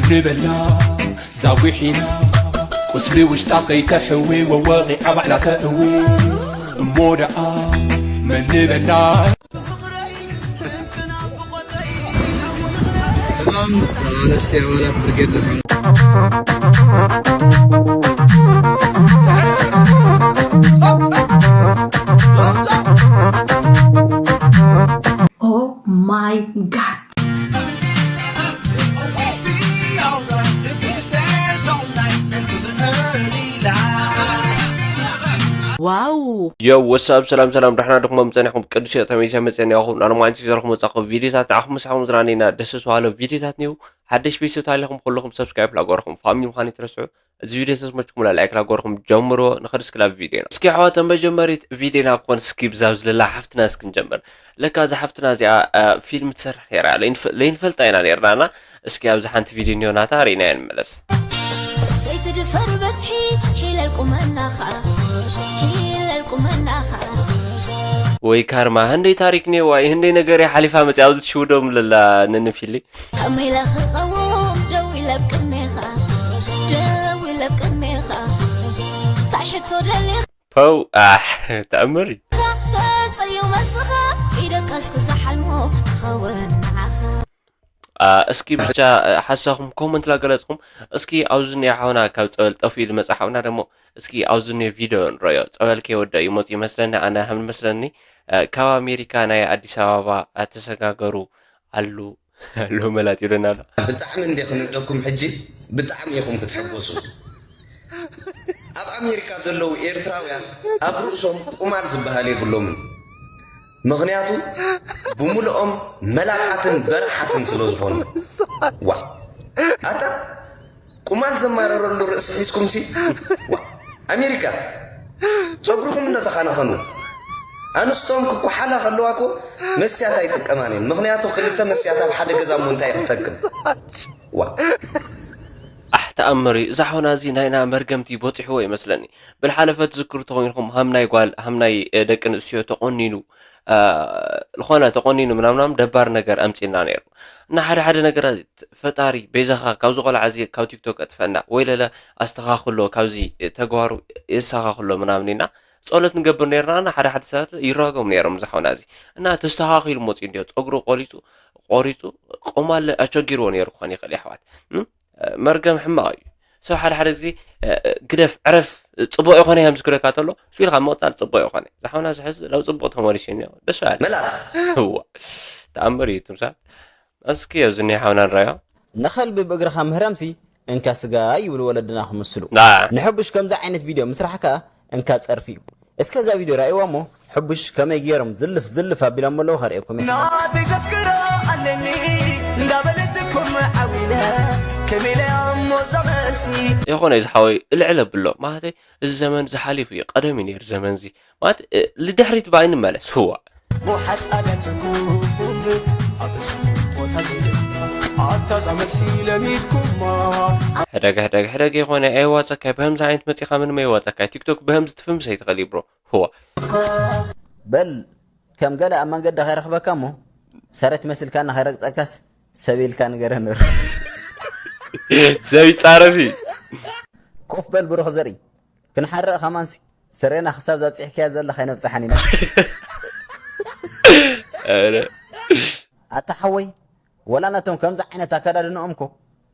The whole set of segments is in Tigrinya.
ንበላ ዛዊሒና ቁስሊ ውሽጣ ከይተሕዊ ወወቒዓ ባዕላ ተእዊ እሞ ደኣ መን ንበላ። ሰላም ተቓለስቲ ኣባላት ብርጌድ ንሓመዱ። Oh my god. Wow. Yo, what's up? ሰላም ሰላም፣ ደሕና ድኹም ጸኒሕኩም? ቅዱስ ተመይሰ መጸን ያኹም ናርማንቺ ዘርኹም ወጻኹ ቪዲዮታት ንዓኹም ምሳኹም ዝራኒና ደስ ዝዋሃሎ ቪዲዮታት ኒው ሓደሽ ቤተሰብ ታሊኹም ኩልኹም ሰብስክራይብ ላጎርኹም ፋሚሊ ምዃን ይትረስዑ። እዚ ቪዲዮ ተስመችኩም ላይክ ላጎርኹም ጀምሮ ንኸድስ ክላብ ቪዲዮ እስኪ ኣሕዋት መጀመሪት ቪዲዮና ክኾን እስኪ ብዛብ ዝለላ ሓፍትና እስኪ ንጀምር። ለካ እዛ ሓፍትና እዚኣ ፊልም ትሰርሕ ነራ ለይንፈልጣ ኢና ነርናና። እስኪ ኣብዚ ሓንቲ ቪዲዮ እኒኦ ናታ ርኢናዮ ንመለስ። ዘይትድፈር በዝሒ ሒለል ቁመናኻ ሒለል ቁመናኻ ወይ ካርማ ህንደይ ታሪክ ኔዋይ ህንደይ ነገር እያ ሓሊፋ መፅያ ኣብዚ ትሽውዶም ለላ ነንፊሊ ከመይ ኢለ ክቐውም ደው ኢለ ኣብ ቅድሜኻ ደው ኢለ ኣብ ቅድሜኻ እንታይ ሕቶ ደሊኻ ፐው ኣሕ ተኣምር እዩ። ተፅልዩ መልስኻ ይደቀስኩ ዝሓልሞ ክኸውን ንዓኻ እስኪ ብቻ ሓሳኹም ኮመንት ላገለፅኩም። እስኪ ኣብዚ እኒኦ ሓውና ካብ ፀበል ጠፊኡ ዝመፅእ ሓውና ደሞ እስኪ ኣብዚ እኒኦ ቪድዮ ንረዮ። ፀበል ከይወደ እዩ መፁ ይመስለኒ። ኣነ ከም መስለኒ ካብ ኣሜሪካ ናይ ኣዲስ ኣበባ ተሰጋገሩ ኣሉ ኣሉ መላጥ ይብለና ኣሎ። ብጣዕሚ እንዴ ክንደኩም ሕጂ ብጣዕሚ ኢኹም ክትሕጎሱ። ኣብ ኣሜሪካ ዘለዉ ኤርትራውያን ኣብ ርእሶም ቁማል ዝበሃል የብሎምን። ምኽንያቱ ብምልኦም መላጣትን በረሓትን ስለ ዝኾኑ። ዋ ኣታ ቁማል ዘማረረሉ ርእሲ ሒዝኩም ሲ ዋ ኣሜሪካ ጸጉርኹም እንዶ ተኻናኸኑ። ኣንስቶም ክኳሓላ ከለዋ እኮ መስትያት ኣይጥቀማን እየን። ምኽንያቱ ክልተ መስትያት ኣብ ሓደ ገዛ እሞ እንታይ ክጠቅም? ዋ ኣሕ ተኣምር እዩ። እዛ ሓውና እዚ ናይና መርገምቲ ቦጢሕዎ ይመስለኒ። ብልሓለፈ ትዝክሩ ተኾይንኩም ሃም ናይ ጓል ሃም ናይ ደቂ ኣንስትዮ ተቆኒኑ ዝኾነ ተቆኒኑ ምናምናም ደባር ነገር ኣምፂና ነይሩ እና ሓደ ሓደ ነገራት ፈጣሪ ቤዛኻ ካብዚ ቆልዓ እዚ ካብ ቲክቶክ ኣጥፈና ወይ ለለ ኣስተኻኽሎ ካብዚ ተግባሩ የስተኻኽሎ ምናምን ኢና ጸሎት ንገብር ነርና እና ሓደ ሓደ ሰባት ይራገሙ ነይሮም ዝሓውና እዚ እና ተስተኻኺሉ መፂኡ እንዲዮ ፀጉሩ ቆሊፁ ቆሪፁ ቆማለ ኣቸጊርዎ ነይሩ ክኾን ይኽእል የሕዋት መርገም ሕማቕ እዩ። ሰብ ሓደ ሓደ ግዜ ግደፍ ዕረፍ ጽቡቕ ይኾነ ከም ዝክረካ ተሎ ስቢልካ ምቕጻል ጽቡቕ ይኾነ። ዝሓውና ዝሕዝ ናብ ጽቡቕ ተመሊሱ እኒኦ ደስ በሃል። መላጥ እዋ ተኣምር እዩ ትምሳል። እስኪ ኣብዚ እኒኦ ሓውና ንራዮ። ንኸልቢ ብእግርኻ ምህራምሲ እንካ ስጋ ይብሉ ወለድና ክምስሉ። ንሕቡሽ ከምዚ ዓይነት ቪድዮ ምስራሕ ከኣ እንካ ጸርፊ እዩ። እስከ እዛ ቪድዮ ራእይዋ እሞ ሕቡሽ ከመይ ገይሮም ዝልፍ ዝልፍ ኣቢሎም ኣለዉ ከርእየኩም እየ። ናተይ ዘፍቅራ ኣለኒ እንዳበለት ኮም ዓዊለ ከመይ ኢለ እሞ እዛ መልሲ የኾነ ዝሓወይ እልዕል ኣብሎ ማለተይ እዚ ዘመን ዝሓሊፉ እዩ ቀደም እዩ ነይሩ ዘመን እዚ ማለት ልድሕሪት ብኣይ ንመለስ ህዋ ሞሓት ኣዳትኩም ኣብ ቦታ ዘይደ ኣታ እዛ መልሲ ለሚድኩማ ሕደግ ሕደግ ሕደግ የኾነ ኣይዋፀካይ ብህምዚ ዓይነት መፂኻ ምንም ኣይዋፀካይ ቲክቶክ ብህምዚ ትፍምስ ኣይትኽእል እዩ ብሮ ህዋ በል ከም ገለ ኣብ መንገዲ ከይረኽበካ እሞ ሰረት መሲልካና ከይረግፀካስ ሰብ ኢልካ ንገረኒ። ሰብ ይፃረፍ እዩ። ኮፍ በል ብሩኽ ዘርኢ ክንሓርቕ ከማንሲ ስሬና ክሳብ ዛብፂሕካያ ዘለኻ ኣይነብፅሓን ኢና። ኣታ ሓወይ ወላ ነቶም ከምዚ ዓይነት ኣከዳድንኦም ኮ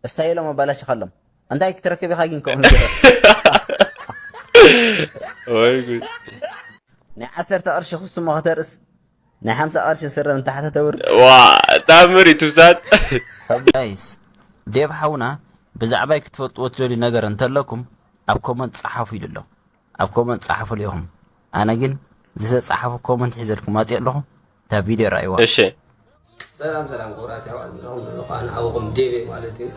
እስታይሎም ኣባላሽኻሎም እንታይ ክትረክብ ኢኻ ግን ከምኡ ዝገበር ወይ ጉድ ናይ ዓሰርተ ቅርሺ ክስሞ ከተርእስ ናይ ሓምሳ ቅርሺ ስረ ንታሕቲ ተውርድ ዋ ታምር እዩ ትብሳት ጋይስ ዴቭ ሓውና ብዛዕባይ ክትፈልጥዎ ትደልዩ ነገር እንተለኩም ኣብ ኮመንት ጸሓፉ ኢሉ ኣሎ ኣብ ኮመንት ጸሓፉሉ ኢኹም ኣነ ግን ዝተጻሓፉ ኮመንት ሒዘልኩም ኣጽየ ኣለኹ እታ ቪድዮ ረኣይዋ እሺ ሰላም ሰላም ክቡራት ኣሕዋት ንስኹም ዘለኹ ኣነ ሓውኹም ዴቭ ማለት እዩ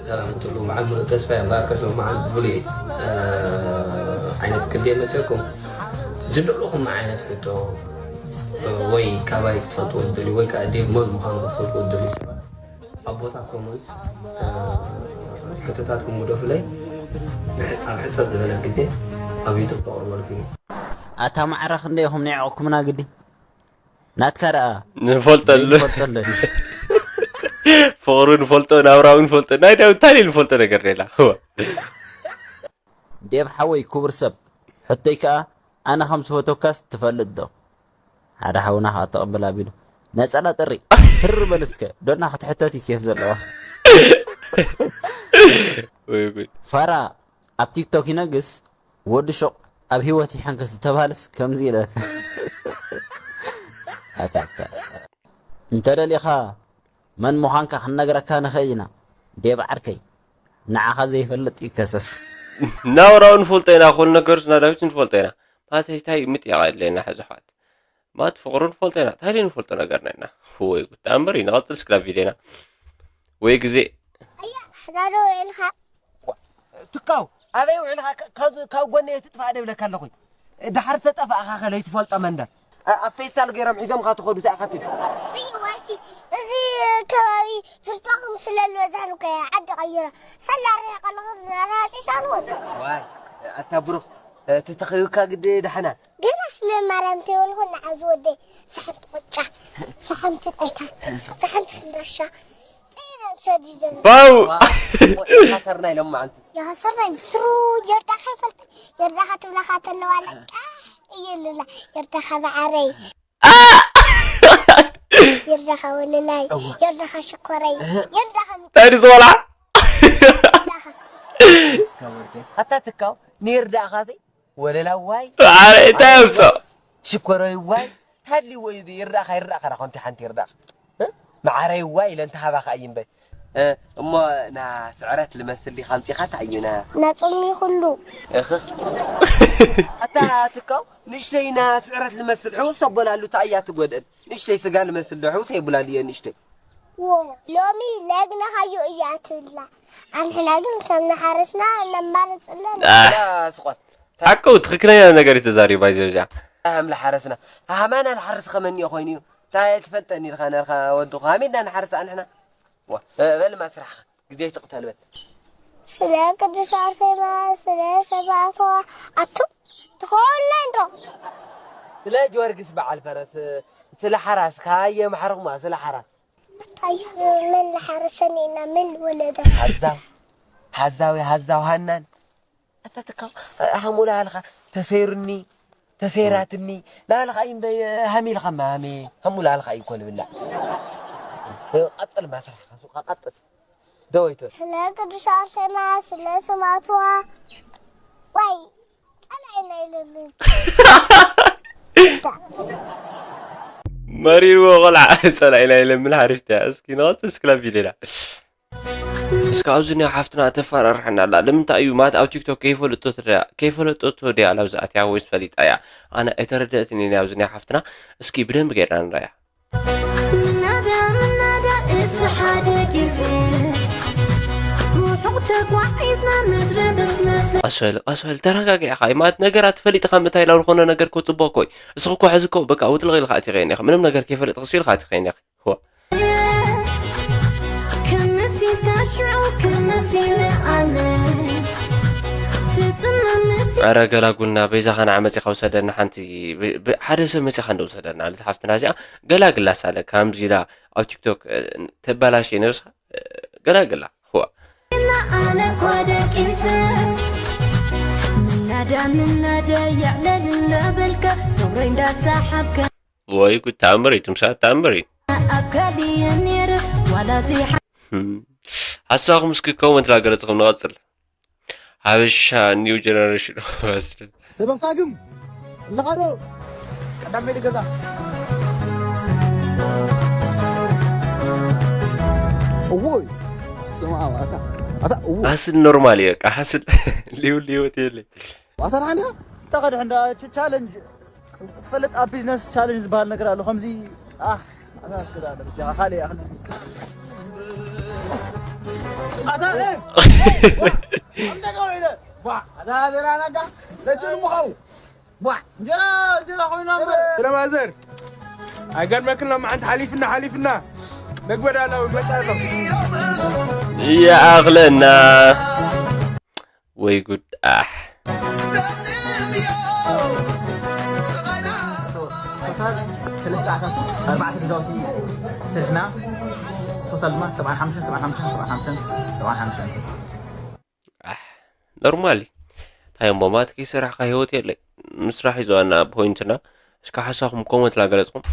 ሰላም ክትብሉ በዓል ሙሉእ ተስፋ እየ ባርከስ ሎማዓንቲ ብፍሉይ ዓይነት ቅዲ መፅእኩም ዝደለኹም ዓይነት ሕቶ ወይ ካባይ ክትፈልጥዎ ዝደልዩ ወይ ከዓ ዴቭ መን ምዃኑ ክትፈልጥዎ ዝደልዩ ሰባት ኣብ ቦታ ኮመንት ሕቶታትኩም ግደፉለይ ኣብ ሕፅር ዝበለ ግዜ ኣብ ዩቱብ ከቕርበልኩም እዩ ኣታ ማዕረ ክንደይ ኢኹም ንዕቕኩምና ግዲ ናትካ ደኣ ንፈልጠሉ ዘይንፈልጠሉ ፍቕሩ ንፈልጦ፣ ናብራዊ ንፈልጦ፣ ናይ ዳዊት ታሊ ንፈልጦ ነገር ሌላ። ዴቭ ሓወይ ክቡር ሰብ፣ ሕቶይ ከኣ ኣነ ከም ዝፈተካስ ትፈልጥ ዶ? ሓደ ሓውና ከኣ ተቐበል ኣቢሉ ነጸላ ጥሪ ትር በል እስከ ዶና ክትሕተት እዩ ኬፍ ዘለዋ። ወይ ጉድ። ፋራ ኣብ ቲክቶክ ይነግስ ወዲ ሹቕ ኣብ ህይወት ይሕንክስ ዝተባህለስ ከምዚ ኢለ ኣታታ እንተደሊኻ መን ምዃንካ ክንነግረካ ንኽእል ኢና ዴብ ዓርከይ ንዓኻ ዘይፈልጥ ይከሰስ ናውራው ንፈልጦ ኢና ኩሉ ነገርስ ናዳዊት ንፈልጦ ኢና ማለተይ እንታይ ምጥያቕ ኣለና ሕዚ ኣሕዋት ማለት ፍቕሩ ንፈልጦ ኢና ታይለ ንፈልጦ ነገርና ኢና ወይ ጉድ ተኣምር እዩ ንቐፅል እስክላ ቪድዮና ወይ ግዜ ኣያ ሕዳዶ ውዒልካ ትካው ኣበይ ውዒልካ ካብ ጎነይ ትጥፋእ ዶ ይብለካ ኣለኹ ድሓር ተጠፋእኻ ከ ለይትፈልጦ መንደር ኣብ ፌስታል ገይሮም ሒዞምካ ትኸዱ እንታይ ኢኻ ትብል እዚ ዋሲ እዚ ከባቢ ዝርጣኹም ስለልበዛን እኮ ዓዲ ቀይራ ሰላ ሪሕ ቀለኹ ራፂ ሳልወን ዋይ ኣታ ብሩኽ ተተኸዩካ ግዲ ደሓና ገና ስለ ማርያም ተይበልኩ ንዓ ዝወደይ ሰሓንቲ ቆጫ ሰሓንቲ ቀይታ ሰሓንቲ ፍንዳሻ ጽዒነን ሰዲደን ባው ሓሰርና ኢሎም መዓልቲ የኸሰርናይ ብስሩ ጀርዳኻ ይፈልጥ የርዳኻ ትብላኻ ተለዋ ለቃሕ እየልላ የርዳኻ በዓረይ የርዳኻ ወለላይ የርዳኻ ሽኮረይ የርዳኻ እንታይ ዝበላ የርዳኻ ኣታ ትካው ንየርዳእኻ ዘይ ወለላ ዋይ እንታይ ኣምፅኦ ሽኮረይ ዋይ ታሊ ወይ ይርዳእኻ ይርዳእኻ ዳ ኮንቲ ሓንቲ ይርዳእኻ መዓረይ ዋይ ኢለ እንተሃባኻ እዩ እምበይ እሞ ና ስዕረት ልመስል ዲኻ ኣምፂኻ እንታይ እዩ ና ናፅሚ ኩሉ እኽኽ ኣታ ትካው ንእሽተይ ና ስዕረት ልመስል ሕውስ ኣቦላሉ እንታይ እያ ትጎድእል ንእሽተይ ስጋ ልመስል ዶ ሕውስ የቡላሉ እየ ንእሽተይ ሎሚ ለግነኻዮ እያ ትብላ ኣንሕና ግን ከም ንሓረስና ነማርፅለን ስቆት ሓቁ ትክክለኛ ነገር እዩ ተዛሪባ ይዘብዚያ ከም ለሓረስና ሃማና ንሓርስ ከመኒዮ ኮይኑ እዩ እንታይ ትፈልጠኒ ኢልካ ነርካ ወድኹ ሃሚድና ንሓርስ ኣንሕና በልማ ስራሕኻ ግዜ ትቕተል በል ስለ ቅዱስ ኣርሴማ ስለ ሰማዕቶ ኣቱም ትኸውለይ እንዶ ስለ ጊዮርጊስ በዓል ፈረስ ስለ ሓራስ ካየ ማሕርኹማ ስለ ሓራስ እንታይ መን ዝሓረሰኒ ኢና መን ዝወለደ ሓዛው ሓዛዊ ሓዛው ሃናን ኣታ ትካው ሃሙላ ሃልኻ ተሰይሩኒ ተሰይራትኒ ናልኻ እዩ እምበይ ሃሚልኻ ማሜ ሃሙላ ሃልኻ እዩ ኮልብላ ቀጥል ማስራሕኻ ሱኻ ቀጥል ደወይቶ ስለ ቅዱስ ኣርሴማ ስለ ሰማዕትዋ ወይ ጸላኢና ይለምን መሪርዎ ቆልዓ ጸላኢና ይለምን ሓሪፍታ እስኪ ንቐጽል እስክላ ቪድዮና እስከ ኣብዚ ናይ ሓፍትና ተፈራርሐና ኣላ ንምንታይ እዩ ማለት ኣብ ቲክቶክ ከይፈለጠቶ ድያ ከይፈለጠቶ ድያ ላብዚ ኣትያ ወይስ ፈሊጣ እያ ኣነ ኣይተረደእትን እየ ኣብዚ ናይ ሓፍትና እስኪ ብደንብ ገይርና ንራያ ምናዳ ምናዳ እቲ ሓደ ግዜ ርሑቕ ተጓዒዝና ምድረ በስመሰ ቀስ በል ቀስ በል ተረጋጊዕኻ እዩ ማለት ነገራት ፈሊጥኻ ምእታይ ናብ ዝኾነ ነገር እኮ ፅቡቕ እኮ እዩ እስኺ እኮ ሕዚ እኮ በቃ ውጥልቕ ኢልካ እቲ ኸይኒ ኢኻ ምንም ነገር ከይፈለጥኺ ስኢልካ እቲ ኸይኒ ኢኻ ኣረ ገላጉልና በይዛኻ ንዓ መፂኻ ውሰደና ሓንቲ ሓደ ሰብ መፂኻ እንደ ውሰደና ነዚ ሓፍትና እዚኣ ገላግላ ሳለ ከምዚ ኢላ ኣብ ቲክቶክ ተበላሽ ነብስኻ ገላግላ ዋ ኣነ እኳ ደቂሰ ምናዳ ምናዳ የዕለል እንዳበልካ ፀጉረይ እንዳሰሓብካ ወይ ጉድ ተኣምር እዩ ትምሳት ተኣምር እዩ ኣብ ካልየ ነይረ ዋላ ዘይሓ ሓሳኹም እስኪ ኮመንት ላገለፅኹም ንቐፅል ሓበሻ new generation ሰበሳግም ኣለኻዶ ቀዳመ ገዛ እዎይ ስማ ኣታ ኣታ እዎ ሓስል ኖርማል እዩ በቃ ሓስል ሊው ሊወት የለ ኣታ ናንዳ ተቐድሕ እንዳ ቻለንጅ ትፈልጥ ኣብ ቢዝነስ ቻለንጅ ዝበሃል ነገር ኣሎ ከምዚ ኣሕ ኣታ እስከ ዳ በጃ ካልእ ኣኽለ ኣታ እ ኣምጣ ቀውዒለ ዋ ኣታ ዘራናጋ ለጅል ምኸው ዋ እንጀራ እንጀራ ኮይኑ እምበር ስለማዘር ኣይገርመክን ሎማዓንቲ ሓሊፍና ሓሊፍና መግበዳ ኣለዉ ይመጻ ኣሎ ይኣኽለና ወይ ጉድ ኣሕ ቶታል ሰለስተ ሰዓታት ኣርባዕተ ገዛውቲ ስርሕና ቶታል ድማ ሰብዓን ሓሙሽተን ሰብዓን ሓሙሽተን ሰብዓን ሓሙሽተን ሰብዓን ሓሙሽተን። ኣሕ፣ ኖርማል እዩ። እንታይ እሞ፣ ማት ከይሰራሕካ ህይወት የለይ። ምስራሕ እዩ ዝዋና ፖይንትና። እስከ ሓሳኹም ኮመንት ላገለጽኩም።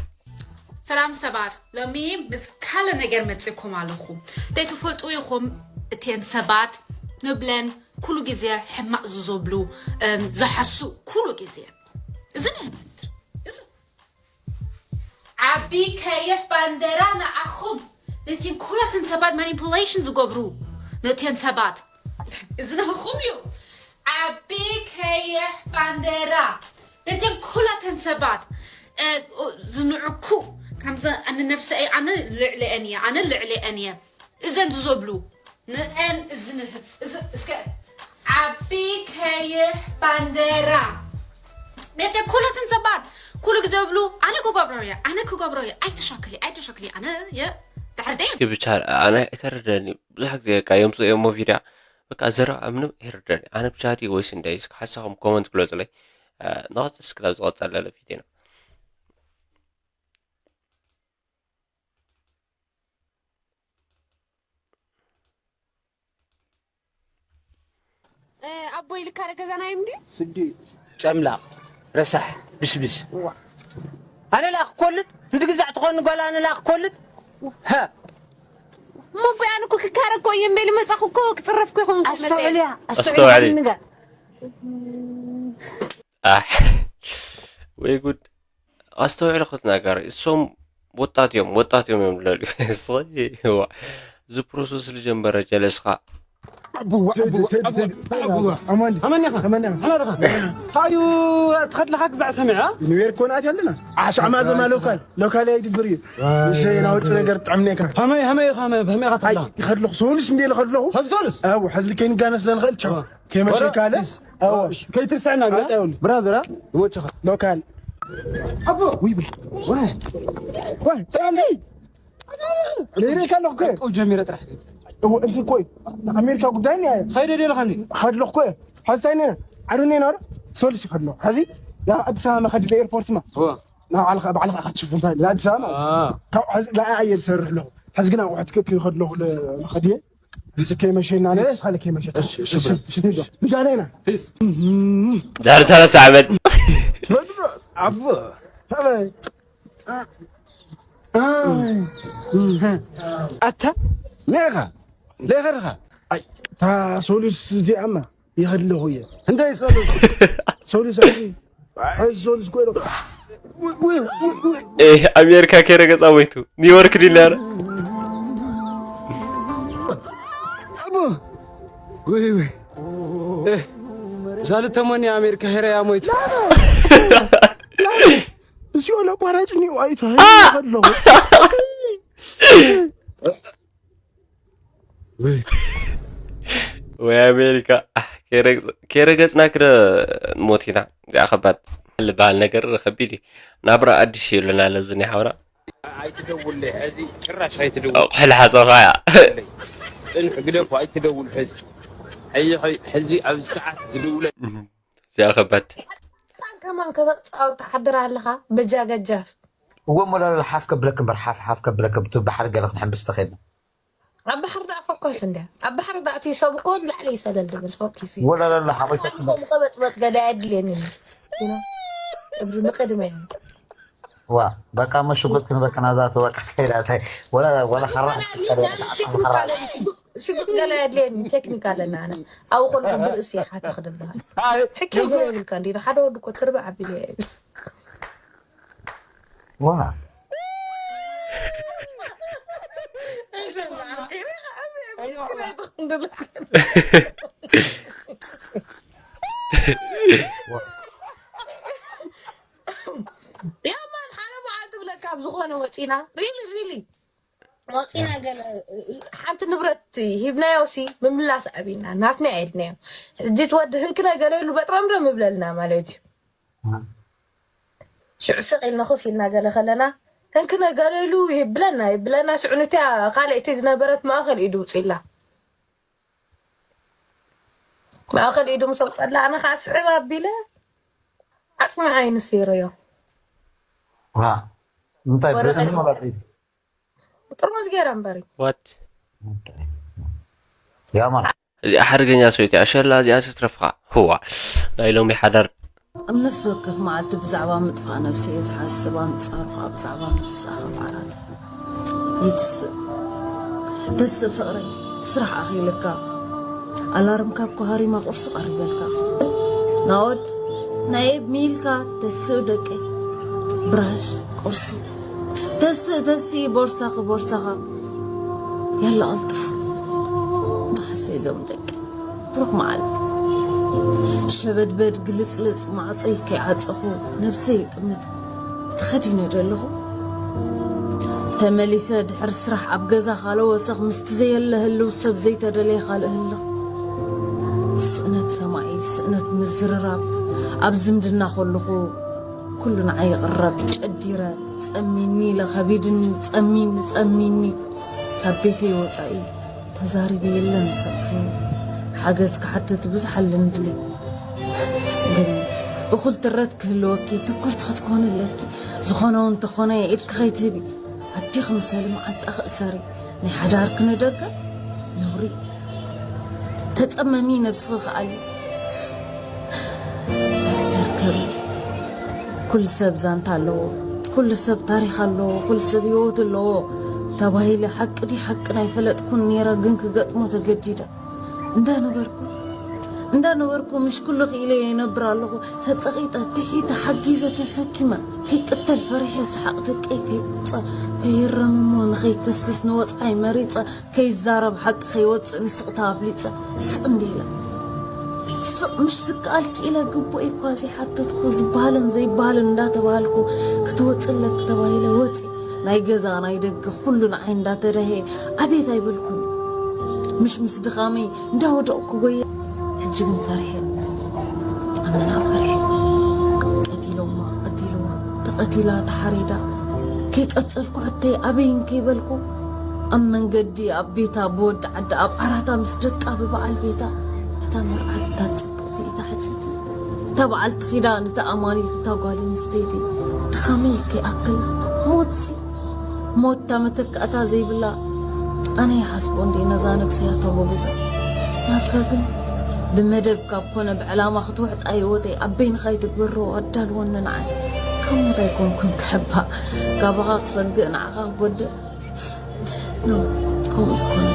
ሰላም ሰባት፣ ሎሚ ምስ ካልእ ነገር መጺእኩም ኣለኹ። ዘይትፈልጡ ኢኹም፣ እተን ሰባት ንብለን ኩሉ ግዜ ሕማቕ ዝዘብሉ፣ እም፣ ዝሓሱ ኩሉ ግዜ። እዚ ንህመት፣ እዚ ዓቢ ከይሕ ባንዴራ ንዓኹም፣ ነቲን ኩላትን ሰባት ማኒፑሌሽን ዝገብሩ፣ ነቲን ሰባት፣ እዚ ንዓኹም እዩ። ዓቢ ከይሕ ባንዴራ፣ ነቲን ኩላትን ሰባት፣ እ፣ ዝንዕኩ፣ ከምዚ ኣነ ነብሰይ፣ ኣነ ልዕሊአን እየ፣ ኣነ ልዕሊአን እየ። እዘን ዝዘብሉ፣ ንአን እዚ ንህብ፣ እዚ እስከ ዓቢ ከይሕ ባንዴራ። ነቲ ኩለትን ሰባት ኩሉ ግዜ ዝብሉ፣ ኣነ ክገብሮ እየ፣ ኣነ ክገብሮ እየ፣ ኣይተሻክሊ፣ ኣይተሻክሊ፣ ኣነ እየ ድሕር ደይ። እስኪ ብቻ ኣነ ኣይተረደኒ። ብዙሕ ግዜ በቃ የምፅኡ እዮም ቪድያ። በቃ ዘረባ ምንም ኣይርደኒ። ኣነ ብቻ ድዩ ወይስ እንታይ? እስኪ ሓሳኹም ኮመንት ግለፁለይ። እ፣ ንቐፅል እስኪ ናብ ዝቐፀል ለለ ቪድዮና። እ፣ ኣቦይ ልካረ ገዛና እዮም ድዩ? ስዲ ጨምላቕ ረሳሕ ብስብስ። ኣነ ላ ክኮልድ እንዲ ግዛዕ ትኾን ጓል ኣነ ላ ክኮልድ። ሃ። እሞ ኣቦይ ኣነ እኮ ክካረ እኮ እየ እምበይ ልመጻኹ እኮ ክጽረፍ እኮ ይኸውን ከይመጸ። ኣስተውዕልያ፣ ኣስተውዕሊ። ኣስተውዕሊ። ንጋ። ኣሕ፣ ወይ ጉድ። ኣስተውዕሊ ክትናገር፣ እሶም ወጣት እዮም፣ ወጣት እዮም እዮም ልለሉ። እስኺ፣ ዋ፣ እዚ ፕሮሰስ ልጀመረ ጀለስኻ። ኣቡዋ፣ ኣቡዋ፣ ኣቡዋ፣ ኣቡዋ። ኣማን። ኣማን ኢኻ? ኣማን ኢኻ? ኣማን ኢኻ? ታዩ ትኸድልኻ ግዛዕ ሰሚዐ፣ አ? ኒውዮርክ ኮን ኣትያ ኣለና። ዓሻ ዓሻ ማዘማ ሰሚዐ። ሎካል፣ ሎካል ኣይድብር እዩ። ዋይ። እሺ፣ ናውፅ ነገር ጥዕምኔካ። ሃመይ፣ ሃመይ ኢኻ፣ ሃመይ፣ ሃመይ ኢኻ ኣይ፣ ትኸድልኻ? ይኸድልኹ። ሶሉስ እንዴ ልኸድልኹ? ኸዞሉስ? ኣው፣ ሐዚ ልከይንጋነስ ለልኸእል ቻው። ዋ። ከይመሸካ ወረ፣ ኣለ? ዋ፣ ኣዎ። እሺ፣ ከይትርስዐና ግና። ኣታ ይኸውልህ። ብራዘር፣ አ? ይመችኻ። ሎካል። ኣቦ። ውይ፣ ውይ። ዋይ። ዋይ፣ ጥዕምኒ። ሬሬካ ኣለኹ እኮ። ቀው ጀሚረ ጥራሕ። እዎ፣ እዚ እኮ እዩ። ኣሜሪካ ጉዳይ ነው ያየ። ኸይደ ደለኻ እንዴ? ኸድለኹ እኮ። ሐዚ እንታይ ነና? ዓዱ ነና ዶ? ሶሉስ ይኸድለኹ። ሐዚ ያ ኣዲስ ኣበባ መኸዲ ኤርፖርት ማ። እዎ። ና ባዕልኻ፣ ባዕልኻ ኢኻ ትሽፍን እንታይ? ላ ኣዲስ ኣበባ ማለት። አ። ካብ ሐዚ ላ ኣየ ዝሰርሕ ኣለኹ። ሐዚ ግን ኣቑሑት ክክ ይኸድለኹ ለ-፣ መኸዲ። እዚ ከይመሸና ነስ፣ ኻለ ከይመሸ። እሺ፣ እሺ፣ እሺ፣ ብራ። እሺ፣ ንብዛ። ንብዛ ነና። ፒስ። እም። ዛሬ ሰላሳ ዓመት። ቴዎድሮስ፣ ኣቦ። ኸመይ? ኣታ፣ ሌኻ፣ ሌኻ ርኻ። ኣይ፣ እታ ሶሉስ እዚኣማ ይኸድለኹ እየ። እንታይ ሶሉስ? ሶሉስ፣ ኣይ፣ ኣይ፣ ሶሉስ ኮይኖ። ውይ፣ ውይ፣ ውይ፣ ውይ። ኤህ፣ ኣሜሪካ ከይረገጻ ሞይቱ። ኒውዮርክ ድዩ ነረ? ኣቦ። ውይ፣ ውይ። ኤህ፣ ዛልተሞኒ ኣሜሪካ ሄረያ ሞይቱ። እዚኦ ለቋራጭ ኒው ኣይቶ አ! ኣለኹ። ወይ ወይ ኣሜሪካ፣ ከይረግጽ-፣ ከይረገጽና ክደ ንሞት ኢና። እዚኣ ከባድ ዝበሃል ነገር ከቢድ እዩ። ናብራ ኣዲስ ይብለና ኣሎ እዚ ናይ ሓውና። ኣይትደውል፣ ሕዚ ጭራሽ ኣይትደውል። ኣቑሑ ልሓጸኻ እያ። ጽንሕ ግደፎ፣ ኣይትደውል ሕዚ። ሕዚ፣ ሕዚ ኣብዚ ሰዓት ዝድውለ እህ፣ እዚኣ ከባድ። ከማን ከተጻወት ትሓድር ኣለኻ፣ በጃ ገጃፍ። እወ፣ እሞ ላላ ሓፍ ከብለክ እምበር፣ ሓፍ፣ ሓፍ ከብለክ፣ ብቲ ባሕሪ ገለ ክንሕምብስ ተኸድና። ኣብ ባሕሪ ደኣ ፈኮስ እንድያ። ኣብ ባሕሪ ደኣ እቲ ሰብ እኮ ንላዕሊ ይሰለል ድብል ፈኪስ እዩ። ወላ ላላ ሓቆይ ኣነ ፈኪስ። ከምኡ ቀበጥበጥ ገለ ኣየድልየንን እዩ። You know? እብዚ ንቕድመ እዩ። ዋ፣ በቃ እሞ ሽጉጥ ክንበልክ ናብዛ ተወቃ ከይዳ እንታይ? ወላ፣ ወላ ኸራ ሽጉጥ፣ ሽጉጥ ገለ ኣየድልየኒ፣ ቴክኒክ ኣለና ኣነ። ኣብኡ ከለኹ ብርእሲ እየ ሓቲኽ ድበሃል። ኣይ፣ ሕክይ ገለ የብልካ እንዲ፣ ሓደ ወዲ እኮ ትርባዕ ኣቢሉ እየ። ዋ። ያማን ሓደ መዓልቲ ብለካ ኣብ ዝኾነ ወፂና፣ ሪሊ፣ ሪሊ። ወፂና ገለ ሓንቲ ንብረት ሂብናዮ ሲ ምምላስ ኣብና፣ ናትና ኣይድናዮ። ሕጂ እቲ ወዲ ህንክነ ገለ ኢሉ በጥረምረም ይብለልና ማለት እዩ። ኣሃ። ሽዑ ስቕ ኢልና ኮፍ ኢልና ገለ ከለና፣ ህንክነ ገለ ኢሉ ይብለና፣ ይብለና። ሽዑ ንቲያ ካልኣይቲ ዝነበረት ማእኸል ኢዱ ውፂላ። ማእኸል ኢዱ ምስ ኣውፀላ፣ ኣነ ከዓ ስሕብ ኣቢለ፣ ዓፅሚ ዓይኑ ሰይረዮ። ዋ፣ እንታይ ወረቐት ብረት ማለት እዩ? ጥርሙዝ ገይረ እምበሪ። ዋት ያማን እዚኣ ሓደገኛ ሰበይቲ ኣሸላ እዚኣ ትረፍኻ። ህዋ ናይ ሎሚ ሓዳር ኣብ ነፍሲ ወከፍ መዓልቲ ብዛዕባ ምጥፋእ ነብሰይ ዝሓስብ፣ ኣንጻሩ ከኣ ብዛዕባ ምትሳኸብ ዓራት ይትስእ። ተስእ ፍቕረይ፣ ስራሕ ኣኺልካ፣ ኣላርምካ እኮ ሃሪማ ቁርሲ ቀሪበልካ። ናወድ ናይ ኤብ ሚልካ ተስእ ደቀይ፣ ብራሽ ቁርሲ ተስእ ተስኢ ቦርሳኺ ቦርሳኻ። ያላ ቀልጥፉ መሓሰይ ዞም ደቂ ብሩኽ መዓልቲ። ሸበድበድ ግልጽልጽ ማዕጾይ ከይዓጸኹ ነብሰይ ይጥምት። ተኸዲነ ደለኹ ተመሊሰ ድሕሪ ስራሕ ኣብ ገዛ ካልእ ወሰኽ ምስቲ ዘየለ ህልው ሰብ ዘይተደለየ ካልእ ህልኽ። ስእነት ሰማዒ ስእነት ምዝርራብ ኣብ ዝምድና ከለኹ ኩሉ ንዓይ ይቕረብ ጨዲረ ጸሚኒ ኢለ ከቢድኒ ጸሚኒ ጸሚኒ ካብ ቤተይ ወጻኢ ተዛሪበ የለን ዝሰምዓኒ ሓገዝ ክሓትት ብዙሕ ኣለኒ ድሌት ግን እኹል ትረት ክህልወኪ ትኩርቲ ክትኮኒ ኣለኪ ዝኾነ እውን እንተኾነ ኢድኪ ከይትህቢ ኣዲኺ ምሰሊ መዓንጣኺ እሰሪ ናይ ሓዳርኪ ንደገ ነውሪ ተጸመሚ ነብስኺ ከኣሊ ሰሰር ከብል ኩሉ ሰብ ዛንታ ኣለዎ ኩሉ ሰብ ታሪኽ ኣለዎ ኩሉ ሰብ ህይወት ኣለዎ ተባሂለ ሓቂ ድዩ ሓቂ ኣይፈለጥኩን ነይረ ግን ክገጥሞ ተገዲደ እንዳነበርኩ እንዳነበርኩ ምሽ ኩሉ ክኢለ ይነብር ኣለኹ ተጸቒጠ ትሒተ ሓጊዘ ተሰኪመ ከይቅተል ፈሪሐ ሰሓቕ ደቀይ ከይቁጸ ከይረምሞ ንኸይከስስ ንወጽዓይ መሪጸ ከይዛረብ ሓቂ ከይወፅእ ንስቕታ ኣፍሊፀ ስቕ እንደ ኢለ ስቕ ምሽ ዝከኣል ክኢለ ግቡእ እኳ ዘይሓተትኩ ዝበሃልን ዘይበሃልን እንዳተባሃልኩ ክትወፅእ ኣለኪ ተባሂለ ወፂ ናይ ገዛ ናይ ደገ ኩሉ ንዓይ እንዳተደሀየ ኣቤት ኣይበልኩን ምሽ ምስ ድኻመይ እንዳወደቕኩ ጎየ ሕጂ ግን ፈሪሐ ኣመና ፈሪሐ ቀቲሎማ ቀቲሎማ ተቐቲላ ተሓሪዳ ከይቀፀልኩ ሕተይ ኣበይን ከይበልኩ ኣብ መንገዲ ኣብ ቤታ ብወዲ ዓዲ ኣብ ዓራታ ምስ ደቃ ብበዓል ቤታ እታ መርዓት እታ ፅብቕቲ እታ ሕፅይቲ እታ በዓልቲ ኪዳን እታ ኣማኒት እታ ጓል ኣንስተይቲ ድኻመይ ከይኣክል ሞትሲ ሞት እታ መተካእታ ዘይብላ ኣነ ይሓስቦ እንዴ ነዛ ነብሰይ ኣቶ ጎበዛ ናትካ ግን ብመደብ ካብ ኮነ ብዕላማ ክትውሕጣ ህይወተይ ኣብ በይንኻ ይትግበሮ ኣዳልወኒ ንዓይ ካብ ሞት ኣይኮንኩን ክሕባ ካባኻ ክሰግእ ንዓኻ ክጎድእ ኖ ከምኡ ዝኾነ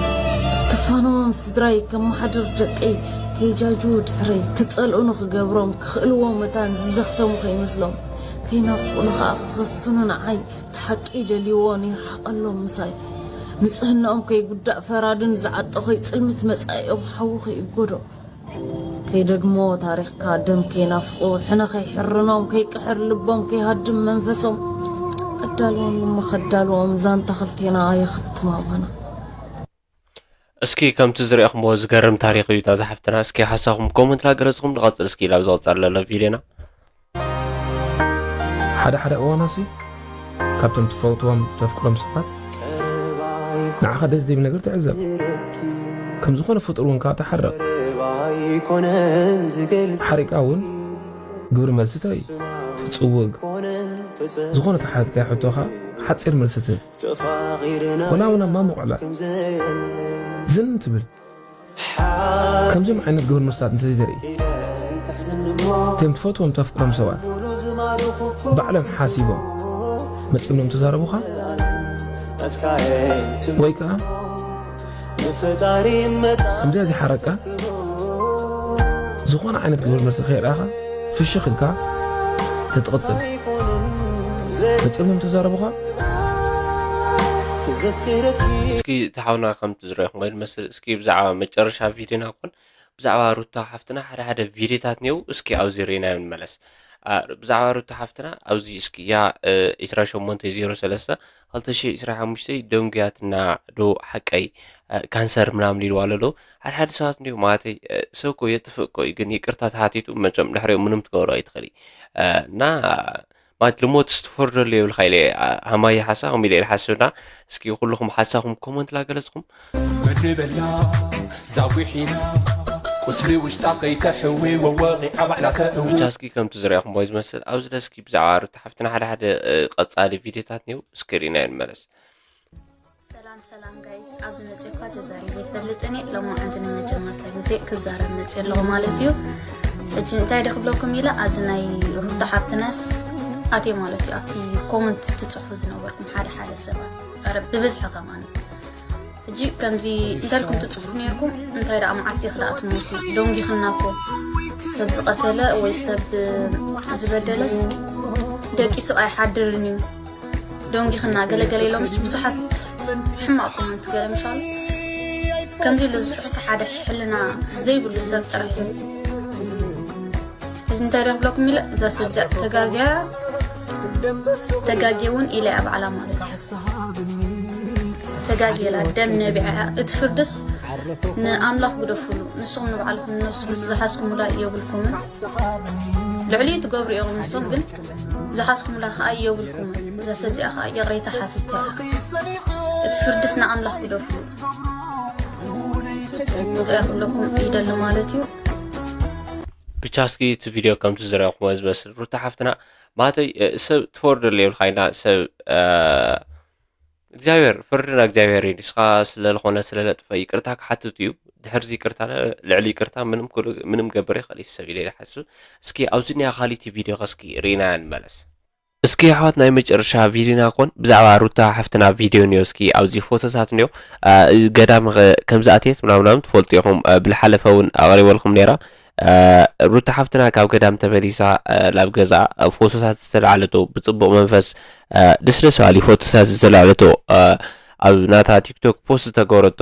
ክፋኖሞም ስድራይ ከመሓድር ደቀይ ከይጃጁ ድሕረይ ክጸልኡኒ ክገብሮም ክኽእልዎ መታን ዝዘኽተሙ ከይመስሎም ከይናፍቑኒ ኸኣ ክኸስኑ ንዓይ እቲ ሓቂ ደልይዎ ንይርሓቐሎም ምሳይ ንጽህናኦም ከይጉዳእ ፈራድን ዝዓጦ ከይጽልምት መጻኢኦም ሓዊ ከይእጎዶ ከይደግሞ ታሪኽካ ደም ከይናፍቑ ሕነ ከይሕርኖም ከይቅሕር ልቦም ከይሃድም መንፈሶም ኣዳልዎም እሞ ከዳልዎም ዛንታ ክልቴና የኽትም ኣባና እስኪ ከምቲ ዝረእኹምዎ ዝገርም ታሪኽ እዩ እታ ዝሓፍትና እስኪ ሓሳኹም ኮመንት ላገለጽኹም ንቐጽል እስኪ ላብ ዝቐጸል ዘሎ ቪድዮና ሓደ ሓደ እዋናሲ ካብቶም ትፈውትዎም ተፍቅሮም ሰባት ንዓኻ ደስ ዘይብል ነገር ትዕዘብ ከም ዝኾነ ፍጡር እውን ከዓ ትሓረቕ ሓሪቃ እውን ግብሪ መልሲ እንታይ እዩ ትፅውግ ዝኾነ ተሓትካይ ሕቶኻ ሓፂር መልሲ ትህብ ወላ እውን ኣብ ማሙቕ ዕላል ዝን ትብል ከምዚኦም ዓይነት ግብር ምርሳት እንተዘይተርኢ እቶም ትፈትዎም ተፍቅሮም ሰባት ባዕሎም ሓሲቦም መፂኦም እዮም ተዛረቡኻ ወይ ከዓ ከምዚኣ ዝሓረቃ ዝኾነ ዓይነት ግብር መልሲ ከይረኣኻ ፍሽኽ ኢልካ ተትቕፅል መፂኦም እዮም ተዛረቡኻ እስኪ እቲ ሓውና ከምቲ ዝረእኹም ወይ ዝመስል እስኪ ብዛዕባ መጨረሻ ቪድዮና ኮን ብዛዕባ ሩታ ሓፍትና ሓደ ሓደ ቪድዮታት እኒው እስኪ ኣብዚ ርኢናዮ ንመለስ ብዛዕባ ሩታ ሓፍትና ኣብዚ እስኪ ያ 28 03 2025 ደንጉያትና ዶ ሓቀይ ካንሰር ምናምን ኢልዋ ኣለዶ ሓደ ሓደ ሰባት እንዲሁ ማለተይ ሰው እኮ የጥፍእ እኮ እዩ ግን ይቅርታ ተሓቲቱ መቸም ድሕሪኡ ምንም ትገብሮ ኣይትኽእል እና ማለት ልሞት ስትፈርደሉ የብልካ ኢለ ሃማየ ሓሳኹም ኢለ ኢለ ሓስብና እስኪ ኩልኹም ሓሳኹም ኮመንት ላገለጽኩም መድበላ ዛዊሒና ቁስሊ ውሽጣ ከይተሕዊ ወወቒዓ ባዕላ ተእዊ ብቻ እስኪ ከምቲ ዝረእኹም ወይ ዝመስል ኣብዚ ደስኪ ብዛዕባ ሩታ ሓፍትና ሓደ ሓደ ቀጻሊ ቪድዮታት ኒው እስክሪና ንመለስ ሰላም ሰላም ጋይስ፣ ኣብዚ መፅእ እኳ ተዛሪበ ይፈልጥን እየ። ሎማዓንቲ ንመጀመርታ ግዜ ክዛረብ መፅእ ኣለኹ ማለት እዩ። ሕጂ እንታይ ደ ክብለኩም ኢለ ኣብዚ ናይ ሩታ ሓብትናስ ኣትየ ማለት እዩ። ኣብቲ ኮመንት ትፅሕፉ ዝነበርኩም ሓደ ሓደ ሰባት፣ ኧረ ብብዝሒ ከማን ሕጂ ከምዚ እንተልኩም ትፅሕፉ ነርኩም፣ እንታይ ደኣ መዓስ ዲኺ ደኣ ትሞቲ? ደንጊኽና እኮ፣ ሰብ ዝቐተለ ወይ ሰብ ዝበደለስ ደቂሱ ኣይሓድርን እዩ። ደንጊኽና ገለገለ ኢሎምስ ብዙሓት ሕማቕ ኮመንት ገለ ምሻሉ ከምዚ ኢሉ ዝፅሕፍ ሓደ ሕልና ዘይብሉ ሰብ ጥራሕ እዩ። እዚ እንታይ ዶ ክብለኩም ኢለ፣ እዛ ሰብ እዚኣ ተጋግያ፣ ተጋግየ እውን ኢለ እያ ባዕላ ማለት እዩ። ተጋግየላ ደም ነቢዐ እያ። እቲ ፍርድስ ንኣምላኽ ግደፉሉ። ንስኹም ንባዕልኩም ንነብስኹም ዝሓዝኩምላ የብልኩምን። ልዕሊ ትገብሩ ኢኹም ንሶም ግን ዝሓዝኩምላ ከዓ የብልኩምን። እዛ ሰብ እዚኣ ከዓ ይቕሬታ ሓቲታ እያ። እቲ ፍርድስ ንኣምላኽ ግደፉሉ። እዚኣ ክብለኩም ይደሊ ማለት እዩ። ብቻ እስኪ እቲ ቪድዮ ከምቲ ዝረእኹሞ ዝመስል ሩታ ሓፍትና ማተይ ሰብ ትፈርደሉ የብልካ ኢና ሰብ እግዚኣብሔር ፍርድና እግዚኣብሔር እዩ። ንስኻ ስለልኾነ ስለለጥፈ ይቅርታ ክሓትት እዩ። ድሕርዚ ይቅርታ ልዕሊ ይቅርታ ምንም ክሉ- ምንም ገብር ይኽእል እዩ ሰብ ኢለ ይሓስብ። እስኪ ኣብዚ ኒያ ካሊቲ ቪድዮ ከስኪ ሪና ንመለስ። እስኪ ኣሕዋት ናይ መጨረሻ ቪድዮና ኮን ብዛዕባ ሩታ ሓፍትና ቪድዮ ኒዮ እስኪ ኣብዚ ፎቶታት ኒዮ ገዳም ከምዝኣትየት ምናምናም ትፈልጡ ኢኹም። ብልሓለፈ እውን ኣቕሪበልኩም ነይራ። ሩታ ሓፍትና ካብ ገዳም ተመሊሳ ናብ ገዛ ፎቶታት ዝተላዕለቶ ብፅቡቕ መንፈስ ደስ ደስ ባሊ ፎቶታት ዝተላዕለቶ ኣብ ናታ ቲክቶክ ፖስት ዝተገበረቶ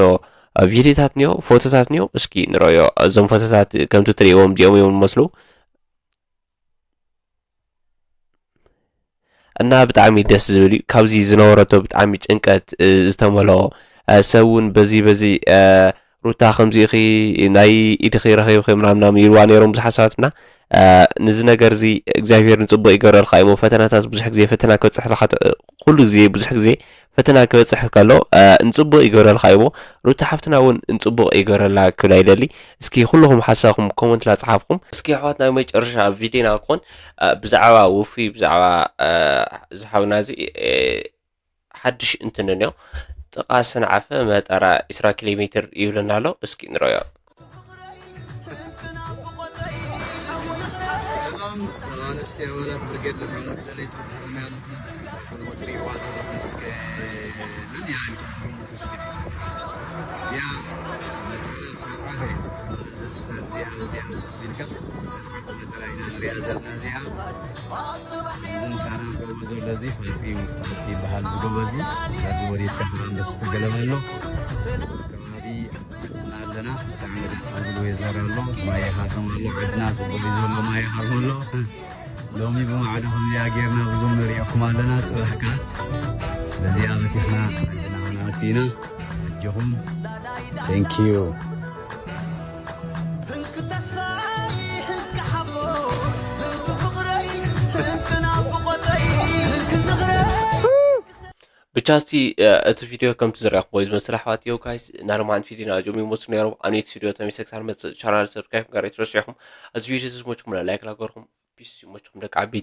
ቪዲዮታት ኒዮ ፎቶታት ኒዮ እስኪ ንረዮ እዞም ፎቶታት ከምቲ ትርእዎም እዚኦም እዮም ዝመስሉ እና ብጣዕሚ ደስ ዝብል እዩ። ካብዚ ዝነበረቶ ብጣዕሚ ጭንቀት ዝተመልኦ ሰብ እውን በዚ በዚ ሩታ ከምዚ ኢኺ ናይ ኢድኺ ረኺብኺ ምናምናም ይልዋ ነይሮም ብዙሓት ሰባት እና ንዚ ነገር እዚ እግዚኣብሔር ንፅቡቅ ይገረልካ እሞ ፈተናታት ብዙሕ ግዜ ፈተና ክበፅሕ ለካ ኩሉ ግዜ ብዙሕ ግዜ ፈተና ክበፅሕ ከሎ ንፅቡቅ ይገረልካ እሞ ሩታ ሓፍትና እውን ንፅቡቅ ይገረላ ክብላ ይደሊ። እስኪ ኩልኹም ሓሳብኩም ኮመንት ላፅሓፍኩም። እስኪ ኣሕዋት ናይ መጨረሻ ቪድዮና ክኾን ብዛዕባ ውፉይ ብዛዕባ ዝሓውና እዚ ሓድሽ እንትንንዮ ጥቓ ሰንዓፈ መጠራ ዒስራ ኪሎ ሜትር ይብለና ኣሎ። እስኪ ንረዮ። ሰላም ተቓለስቲ ኣባላት ብርጌድ ንሓመዱ ደለይቲ ፍትሒ ከመይ ኣለኹም? ከምኡ ትርእይዋ ዘለኹም እስከ ነንያ ኢልኩም ትግምቱ እስከ። እዚኣ መጠራ ሰንዓፈ እዚኣ እዚኣ ኢልካ ሰንዓፈ መጠራ ኢና ንሪኣ ዘለና እዚኣ። እዚ ምሳና ጎበዝ ዘሎ እዚ ፋፂ ፋፂ ይበሃል። እዚ ጎበዝ እዚ ካብዚ ወሪድካ ካብ ኣንበሲ ተገለባ ኣሎ ከባቢ ኣለና። ብጣዕሚ ደስ ዝብል ዌዘር ኣሎ። ማይ ይሃርም ኣሎ። ዓድና ፅቡቅ እዩ ዘሎ። ማይ ይሃርም ኣሎ። ሎሚ ብማዕዶ ከምዚኣ ጌርና ብዙም ንሪኦኩም ኣለና። ፅባሕ ከዓ በዚኣ በቲኽና ዓድና ክንኣቱ ኢና። ኣጆኹም። Thank you። ብቻ እስቲ እቲ ቪድዮ ከምቲ ዝረኣኹሞ እዩ ዝመስል ኣሕዋት። ዮ ጋይስ ናርማን ቪድዮ ናጆም ይመስሉ ነይሮም። ኣነ ስቱዲዮ ተመይሰ ክሳብ መፅእ ቻናል ሰብስክራይብ ጋር ኣይትረስዑ ኢኹም። እዚ ቪድዮ ዝመችኩም ላይክ ላገርኩም ፒስ ይመችኩም ደቂ ዓበይቲ።